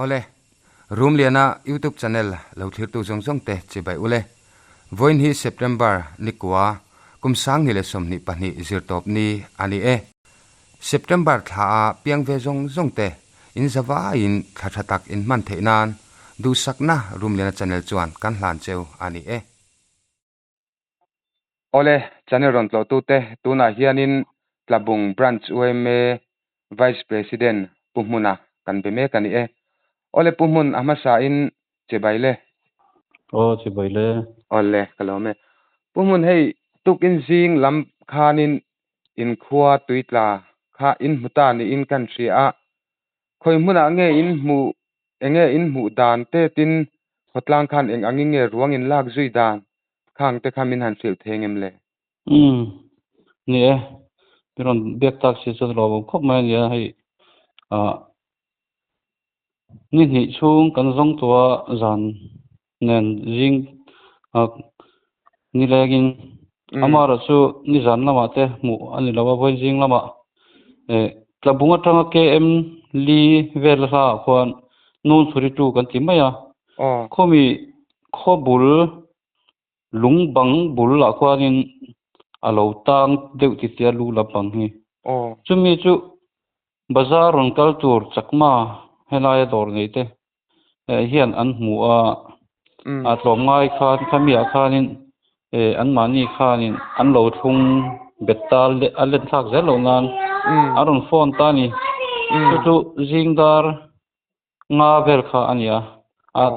Awle, Rumliana YouTube channel lo thlirtu zawng zawng te chibai ule. Vawiin hi September ni kua, kum 2022 zirtawp ni a ni e. September thla a piang ve zawng zawng te in zavaiin thla tha tak in hman theih nan duhsakna Rumliana channel chuan kan hlan cheu a ni e. Awle, channel rawn tlawhtute tunah hianin Tlabung Branch yma Vice President Pu Hmuna kan be mek a ni e. Awle Pu Hmun a hmasain chibai le. Aw chibai le. Awle, ka lawm e. Pu Hmun hei tukin zing lam khanin inkhua tuitla kha in hmu ta niin kan hria a, khawi hmunah nge in hmuh enge in hmuh dan te tin khawtlang khan eng angin nge ruang in lak zui dan khang te kha min han hrilh thei ngem le? Umm ni e, min rawn biak tak si chuan lawm awm khawp mai a nia hei ah ni hnih chhung kan zawng tawh a zan nen zing ah nilengin amaherawh chu nizan lamah te hmuh a ni lo a vawiin zing lamah eh tlabung atanga KM li vel hla ah khuan nun chhuri tu kan ti mai a khawmi khaw bul lung bang bul ah khuanin a lo tang deuh ti tia lu lampang hi chumi chu bazar rawn kal tur chakma helaia dawr nei te hian an hmu a, a tlawmngai khan khamiah khanin anmahni khanin an lo thlung bet ta a let thlak zel loh nan an rawn phone ta a ni. Chu chu zing dar nga vel kha a ni a,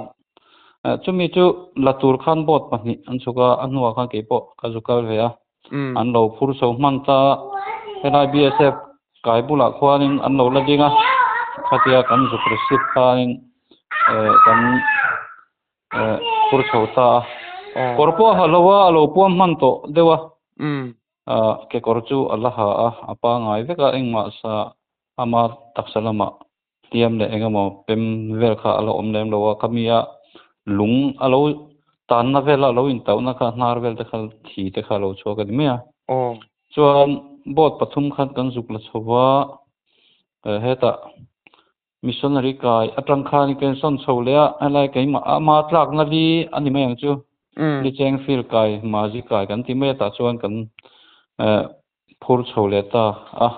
chumi chu la tur khan boat pahnih an chhuk a, a hnuah khan keipawh ka zu kal ve a, an lo phur chho hman ta a, helai BSF kai bulah khuanin an lo la ding a, khatia kan zuk receipt khanin eh kan eh phur chho ta a, kawr pawh a ha lo a, a lo puam hman tawh deuh a, ah kekawr chu a la ha a, a pangai vek a, engmah sa ama taksa lamah hliam leh eng emaw pem vel kha a la awm lem lo a, khami a lung a lo tanna vela a lo intauhna kha hnar vel te kha thi te kha a lo chhuak a ni mai a. Chuan boat pathum khan kan zuk la chho va, hetah missionary kai atang khan kan sawn chho leh a, helai keimah ama tlakna li a ni mai ang chu, li cheng field kai mazi kai kan ti mai a tah chuan kan phur chho leh ta a.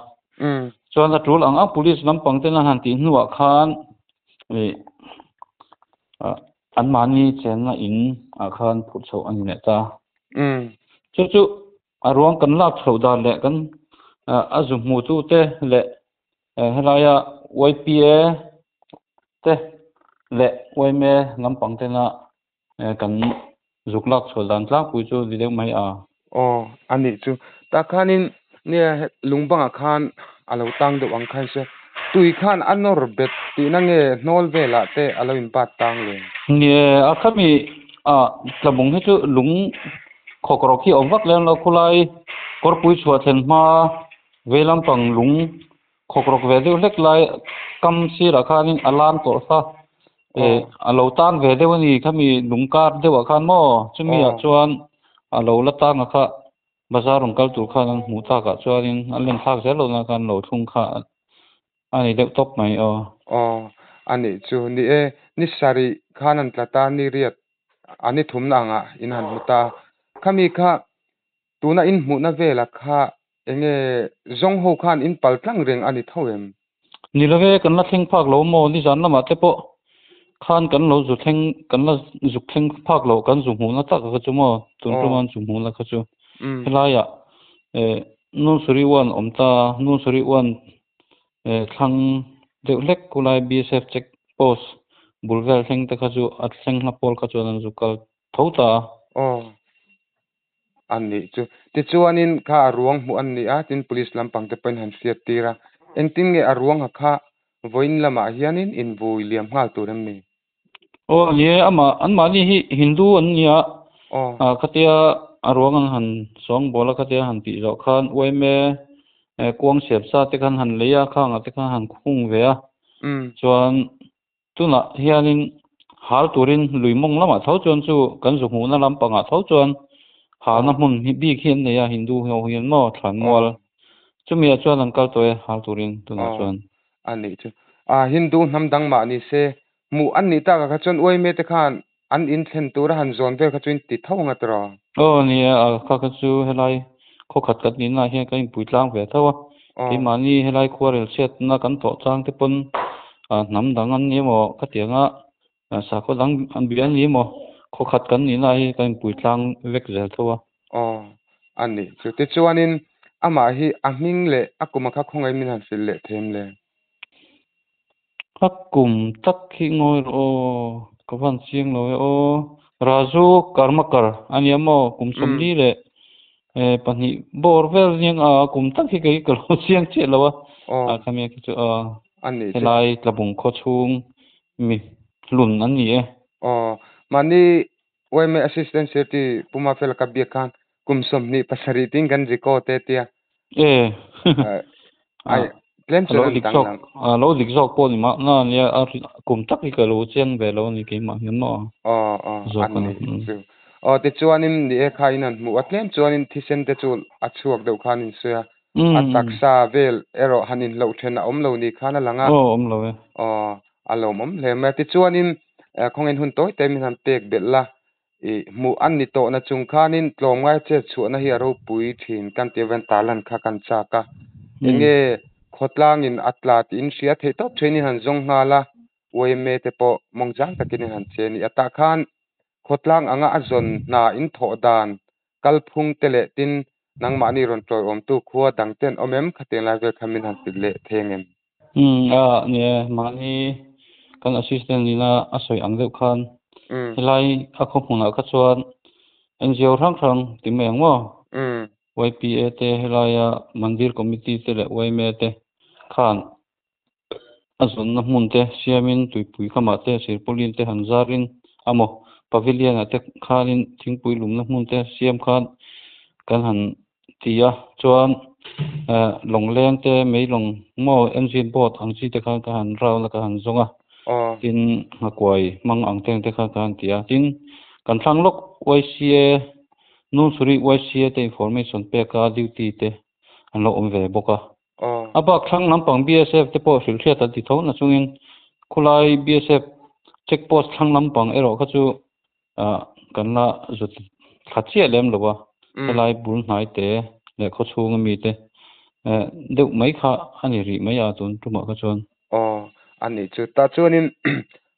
Chuan a tul ang ang police lampang ten an han tih hnuah khan ih anmahni chenna in ah khan phur chho a ni leh ta. Chu chu a ruang kan lak chhoh dan leh kan a zu hmu tu te leh helaia YPA te leh YMA lampang tena kan zuk lak chhuah dan tlangpui chu ni deuh mai a. Aw, a nih chu. Tah khanin nia lungbangah khan a lo tang deuh ang khan se tui khan a nawr bet tihna nge hnawl velah te a lo inbat tang le? Nia, a khami ah tlabung hi chu lung khawkrawk hi a awm vak lem lo khulai kawrpui chhuah thlen hma vei lampang lung khawkrawk ve deuh hlek lai kam sirah khanin a lan tawh kha eh a lo tan ve deuh a ni khami lung kar deuhah khan maw chumi ah chuan a lo la tang a kha bazar rawn kal tur khan an hmuh takah chuanin an len thlak zel lohna khan lo thlung kha a ni deuh tawp mai aw. Aw a nih chu ni e ni sarih khan an tla ta ni riat a ni thumna angah in han hmu ta khami kha tuna in hmuhna velah kha Enge zawng ho khan in pal tlang reng a ni tho em? Ni lo ve, kan la thleng phak lo maw? Nizan lamah te pawh khan kan lo zu thleng, kan la zuk thleng phak lo, kan zu hmuhna tak kha chu maw? Tun ṭuman zu hmuhna kha chu helaiah eh Nunsuri uan awm ta, Nunsuri uan eh thlang deuh hlek khulai BSF check post bul vel thleng te kha chu a thleng hla pawl kha chuan an zu kal tho ta a. Aw. A nih chu. Tichuanin kha a ruang hmuh an ni a, tin police lampang te pawhin han hriat tir a. Engtin nge a ruang ha kha vawiin lamah hianin invui liam nghal tur em ni? Aw ni e, amah anmahni hi Hindu an ni a, khatia a ruang an han sawngbawl a, khatia han tih zawh khan yma kuang siam sa te khan han lei a, khangah te khan han khung ve a, chuan Tunah hianin hal turin lui mawng lamah tho chuan chu kan zu hmuhna lampangah tho chuan halna hmun hi bik hi an nei a, Hindu ho hian maw thlanmual chumiah chuan an kal tawh e hal turin tunah chuan. A nih chu. A Hindu hnam dang mah ni se Hmuh an nih takah kha chuan uaime te khan an in thlen tura han zawn vel kha chu in ti tho ang a tiraw? Aw ni e, a kha kha chu helai khaw khat kan nihna ah hian kan inpui tlang ve tho a, keimahni helai khuarel chhiatna kan tawh chang te pawn hnam dang an ni emaw khatianga sakhaw dang an bia an ni emaw khaw khat kan nihna ah hi kan inpui tlang vek zel tho a. Aw a ni chu. Tichuanin amah hi a hming leh a kuma kha khawngaih min han hrilh leh them le? A kum tak hi ngawi rawh aw, ka van chiang lo e aw. Raju Karmakar a nia maw, kum sawmli leh pahnih bawr vel aniang a, kum tak hi kei ka lo chiang chiah lo a, a khami khi chu a helai Tlabung khaw chhung mi hlun an ni e. Aw, mahni YMA Assistant Secretary Pu Mafela ka biak khan kum 27 tiin kan record e tia. E. Ai tlem chuan an dang lang. A lo dik zawk pawh ni mah na nia a kum tak hi ka lo chiang ve lo a ni keimah hian maw. Aw aw a ni chu. Aw tichuanin ni e kha in han hmuh a tlem chuanin thisen te chu a chhuak deuh khan in sawi a. A taksa vel erawh han inhloh then a awm lo ni khan a lang a. Aw awm lo e. Aw A lawmawm hle mai a. Tichuanin khawngin hun tawi te min han pek belh la, i hmuh an ni tawhna chung khanin tlawmngai chet chhuahna hi a ropui thin kan tih avangin tarlan kha kan chak a. Enge khawtlangin a tla tiin hria theih tawp thein in han zawng nghal a, YMA te pawh mawngzang takin in han che a ni. A tah khan khawtlang anga a zawn hna in thawh dan kalphung te leh tin nangmahni rawn tawiawmtu khua dang ten awm em khatiang lai vel kha min han ti leh thei ang em? Umm a nia mahni kan assistant nina a sawi ang deuh khan helai a khaw hmunah kha chuan NGO hrang hrang ti mai ang maw YPA te helaia Mandir Committee te leh YMA te khan a zawnna hmun te siamin tuipui khamah te sirpawlin te han zarin amaw pavilion ah te khanin thingpui lumna hmun te siam khan kan han ti a chuan eh lawngleng te mei lawng maw engine boat ang chi te khan ka han round a ka han zawng a tin nghakuai hmang ang te te khan ka han ti a tin kan thlang lawk YCA Nunchuri YCA te information pek a duty te an lo awm ve bawk a a bak thlang lampang BSF te pawh hrilh hriat an ti tho na chungin khulai BSF check post thlang lampang erawh kha chu ah kan la zut thla chiah lem lo a helai bul hnai te leh khaw chhung ami te eh deuh mai kha a ni rih mai a tun tumah kha chuan. Aw a nih chu tah chuanin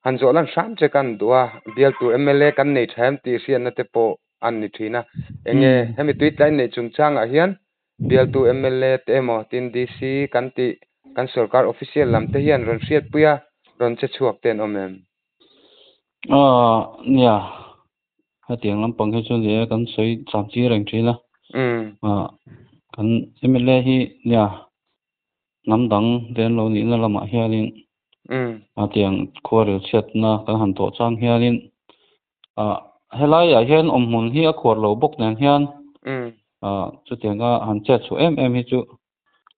han zawh lan hram che kan duh a bialtu mla kan nei tha em tih hriatna te pawh an ni thin a enge hemi tuitlai neih chungchangah hian bialtu mla te emaw tin DC kan tih kan sorkar official lam te hian rawn hriatpui a rawn che chhuak te an awm em? Aaa nia hetiang lampang hi chu nia kan sawi cham chi reng thin a aaa kan mla hi nia hnam dang te an lo nihna lamah hianin hetiang khuarel chhiatna kan han tawh chang hianin aaa helaiah hian awmhmun hi a khuar lo bawk nen hian aaa chutianga han chet chhuah em em hi chu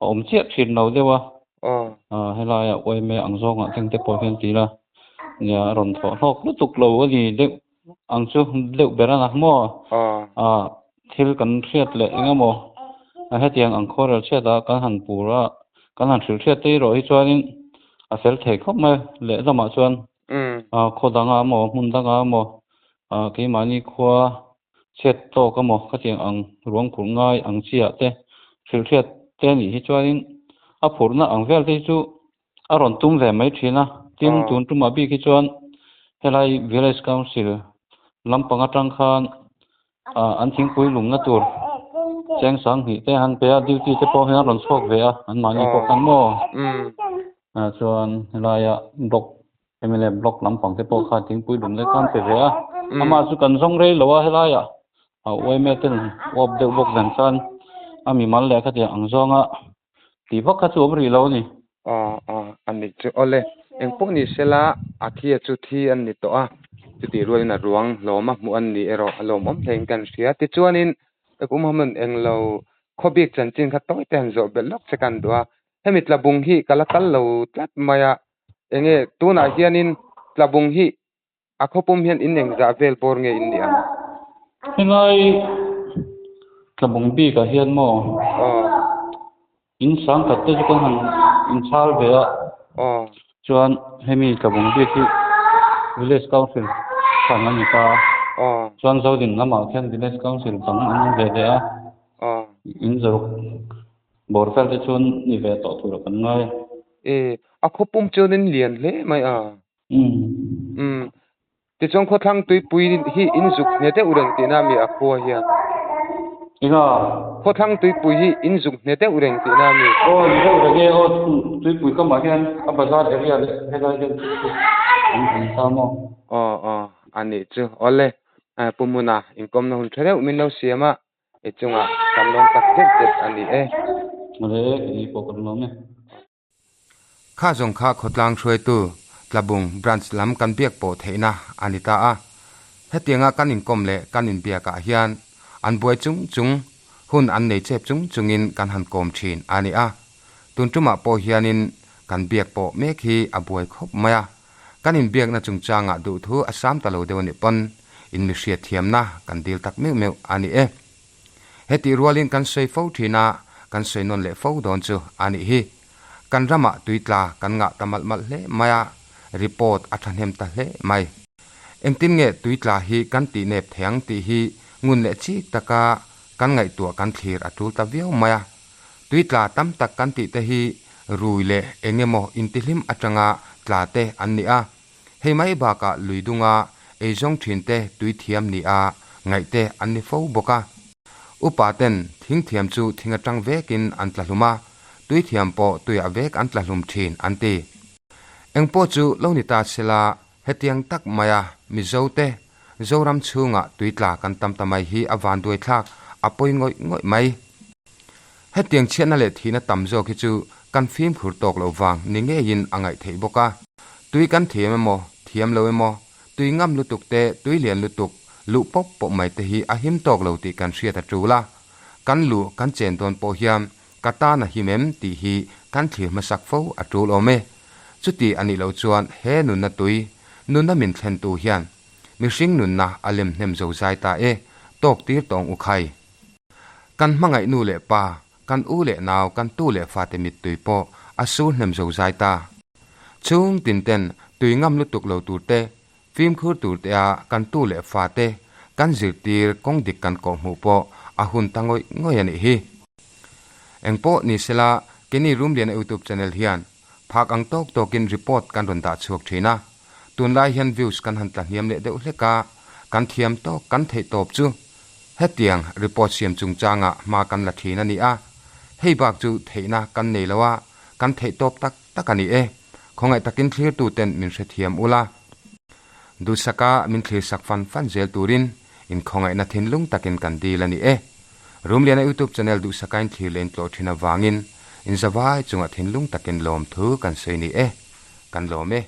a awm chiah thin lo deuh a aaa helaiah uaime ang zawngah teng te pawh hian ti ila nia a rawn thawh hlawk lutuk lo a ni deuh ang chu deuh ber a na maw aaa thil kan hriat leh eng emaw a hetiang ang khuarel chhiat a kan han pur a kan han hrilh hriat te erawh hi chuanin a fel thei khawp mai lehlamah chuan aaa khaw dangah emaw hmun dangah emaw aaa keimahni khua Chhiat tawk emaw khatiang ang ruang phurh ngai ang chiah te, hrilhhriat te anih hi chuanin a phurhna ang vel te hi chu a rawn tum ve mai thin a. Tin, tun tumah bik hi chuan helai Village Council lampang atang khan an thingpui lumna tur cheng sanghnih te han pe a, duty te pawh hian a rawn chhuak ve a, anmahni pawh khan maw? Chuan helaia block MLA block lampang te pawh khan thingpui lum lek khan pe ve a, amah chu kan zawng rei lo a helaia a uaime ten uap deuh bawk dan khan a mimal leh khatiang ang zawnga tih vak kha chu awm rih lo a ni. Aw aw a nih chu awle engpawh ni sela a thi a chu thi an ni tawh a chutih rualin a ruang hlawm a hmuh an ni erawh a lawmawm hlein kan hria tichuanin kum hamun englo khawbik chanchin kha tawi te han zawh belh lawk che kan duh a hemi tlabung hi ka la kal lo tlat mai a. Enge tunah hianin tlabung hi a khawpum hian in engzah vel bawr nge in nih ang? Helai tlabung bikah hian maw in sangkhat te chu kan han inchhal ve a, chuan hemi tlabung bik hi. Village Council hran a ni ta a. Chuan Zodin lamah khian Village Council dang an awm ve leh a. In zaruk bawr vel te chuan ni ve tawh tur a kan ngai a. E, a khawpum chuan in lian hle mai a. Umm. Tichuan khawthlang tuipui hi in zuk hne deuh reng tihna a mi a khua hian? Enga? Khawthlang tuipui hi in zuk hne deuh reng tihna a mi? Aw ni deuh reng e, aw tuipui kamah hian a bazar area leh helai vel chu chu an awm ta maw? Aw aw a nih chu. Awle Pu Muna inkawmna hun tha deuh min lo siam a, i chungah kan lawm tak zet zet a ni e. Awle kei pawh kan lawm e. Kha zawng kha khawtlang hruaitu Tlabung Branch lam kan biak pawh theihna a ni ta a. Hetianga kan inkawm leh kan inbiakah hian an buai chung chung, hun an nei chep chung chungin kan han kawm thin a ni a. Tun tumah pawh hianin kan biak pawh mek hi a buai khawp mai a. Kan inbiakna chungchangah duhthu a sam ta lo deuh a nih pawn inmihriatthiamna kan dil tak meuh meuh a ni e. Hetih rualin kan sawi fo thin a, kan sawi nawn leh fo dawn chu a nih hi. Kan ramah tui tla kan ngah ta malh malh hle mai a, report a thahnem ta hle mai. Engtin nge tui tla hi kan tih nep thei ang tih hi ngun leh chik taka kan ngaihtuah kan thlir a tul ta viau mai a. Tui tla tam tak kan tih te hi rui leh eng emaw intihlim atanga tla te an ni a. Hei mai bakah lui dunga eizawng thinte tui thiam ni a ngaihte an ni fo bawk a. Upa ten thing thiam chu thing atang vekin an tla hlum a, tui thiam pawh tuiah vek an tla hlum thin an ti. Engpawh chu lo ni ta sela hetiang tak maia Mizo te Zoram chhungah tui tla kan tam ta mai hi a vanduai thlak a pawi ngawih ngawih mai. Hetiang chhiatna leh thihna tam zawk hi chu kan fimkhur tawk loh vang ni ngeiin a ngaih theih bawk a. Tui kan thiam emaw, thiam lo emaw, tui ngam lutuk te, tui lian lutuk, luh pawp pawp mai te hi a him tawk lo tih kan hriat a tul a. Kan luh kan chen dawn pawh hian ka tan a him em tih hi kan thlir hmasak fo a tul awm e. Chuti a nih loh chuan he nunna tui, nunna min thlentu hian mihring nunna a lem hnem zo zai ta e, tawk tir tawng u khai. Kan hmangaih nu leh pa, kan u leh nau, kan tu leh fate mittui pawh a sur hnem zo zai ta. Chhung tin ten tui ngam lutuk lo tur te, fimkhur tur te a kan tu leh fate kan zirtir kawng dik kan kawh hmuh pawh a hun ta ngawih ngawih a nih hi. Engpawh ni sela keini Rumliana YouTube channel hian phak ang tawk tawkin report kan rawn dah chhuak thin a, tunlai hian views kan han tla hniam leh deuh hlek a, kan thiam tawk kan theih tawp chu hetiang report siam chungchangah hma kan la thin a ni a, hei bak chu theihna kan nei lo a, kan theih tawp tak tak a ni e, khawngaih takin thlirtu ten min hrethiam ula, duhsaka min thlirsak fan fan zel turin inkhawngaihna thinlung takin kan dil a ni e. Rumliana YouTube channel duhsaka in thlir leh in tlawh thin avangin in zavai chungah thinlung takin lawmthu kan sawi ni e. Kan lawm e.